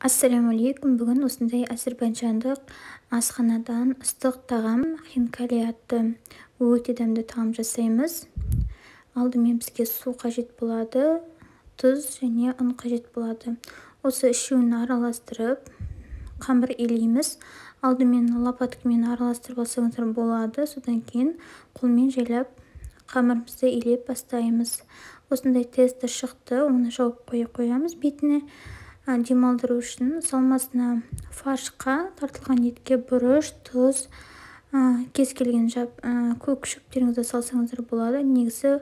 Ассалаумағалейкум. Бүгін осындай әзірбайжандық асханадан ыстық тағам хинкали атты өте дәмді тағам жасаймыз. Алдымен бізге су қажет болады, тұз және ұн қажет болады. Осы үшеуін араластырып қамыр илейміз. Алдымен лопаткамен араластырып алсаңыздар болады. Содан кейін қолмен жайлап қамырымызды илеп бастаймыз. Осындай тесто шықты, оны жауып қоямыз бетіне. Демалдыру үшін салмасына фаршқа тартылған етке бұрыш, тұз, кез келген көк шөптеріңізді салсаңыздар болады. Негізі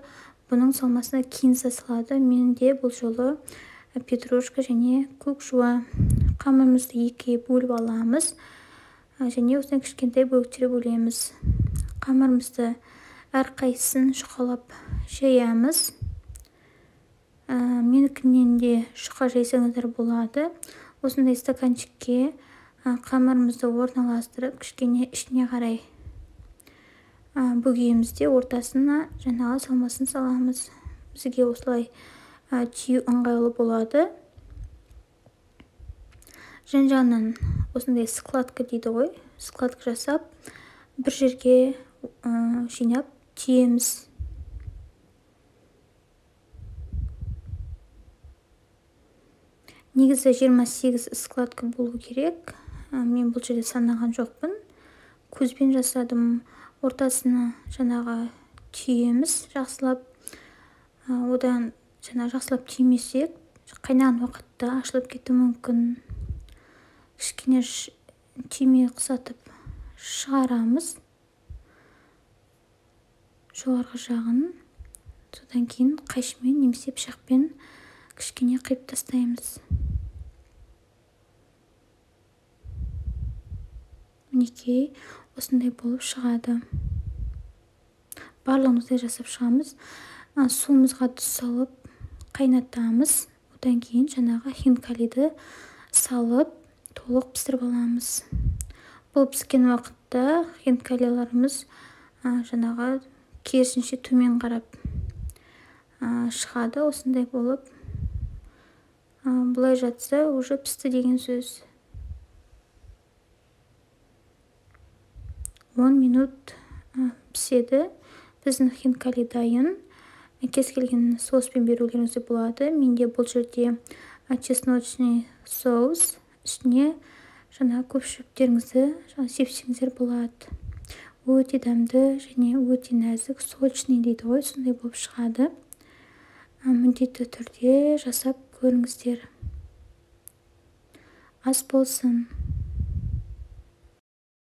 бұның салмасына кинза салады. Менде бұл жолы петрушка және көк жуа. Қамырымызды екіге бөліп аламыз және осындай кішкентай бөліктерге бөлеміз. Қамырымызды әрқайсысын жұқалап жаямыз. Менікінен де жұқа жайсаңыздар болады. Осындай стаканчикке қамырымызды орналастырып, кішкене ішіне қарай бөгейміз де ортасына жаңағы салмасын саламыз. Бізге осылай түю ыңғайлы болады. Жан-жағынан осындай складка дейді ғой, складка жасап, бір жерге жинап түйеміз. Негізі 28 складка болу керек. Мен бұл жерде санаған жоқпын. Көзбен жасадым. Ортасына жаңағы түйеміз жақсылап. Одан жаңа жақсылап түймесек, қайнаған уақытта ашылып кетуі мүмкін. Кішкене түйме ұқсатып шығарамыз жоғарғы жағын. Содан кейін қайшымен немесе пышақпен кішкене қиып тастаймыз. Мінекей, осындай болып шығады. Барлығын осылай жасап шығамыз. Суымызға тұз салып қайнатамыз. Одан кейін жаңағы хинкалиді салып толық пісіріп аламыз. Бұл піскен уақытта хинкалиларымыз жаңағы керісінше төмен қарап шығады. Осындай болып бұлай жатса уже пісті деген сөз. 10 минут піседі. Біздің хинкали дайын. Кез келген соуспен берулеріңізге болады. Менде бұл жерде чесночный соус. Үстіне жаңа көк шөптеріңізді сепсеңіздер болады. Өте дәмді және өте нәзік, сочный дейді ғой, сондай болып шығады. Міндетті түрде жасап көріңіздер. Ас болсын.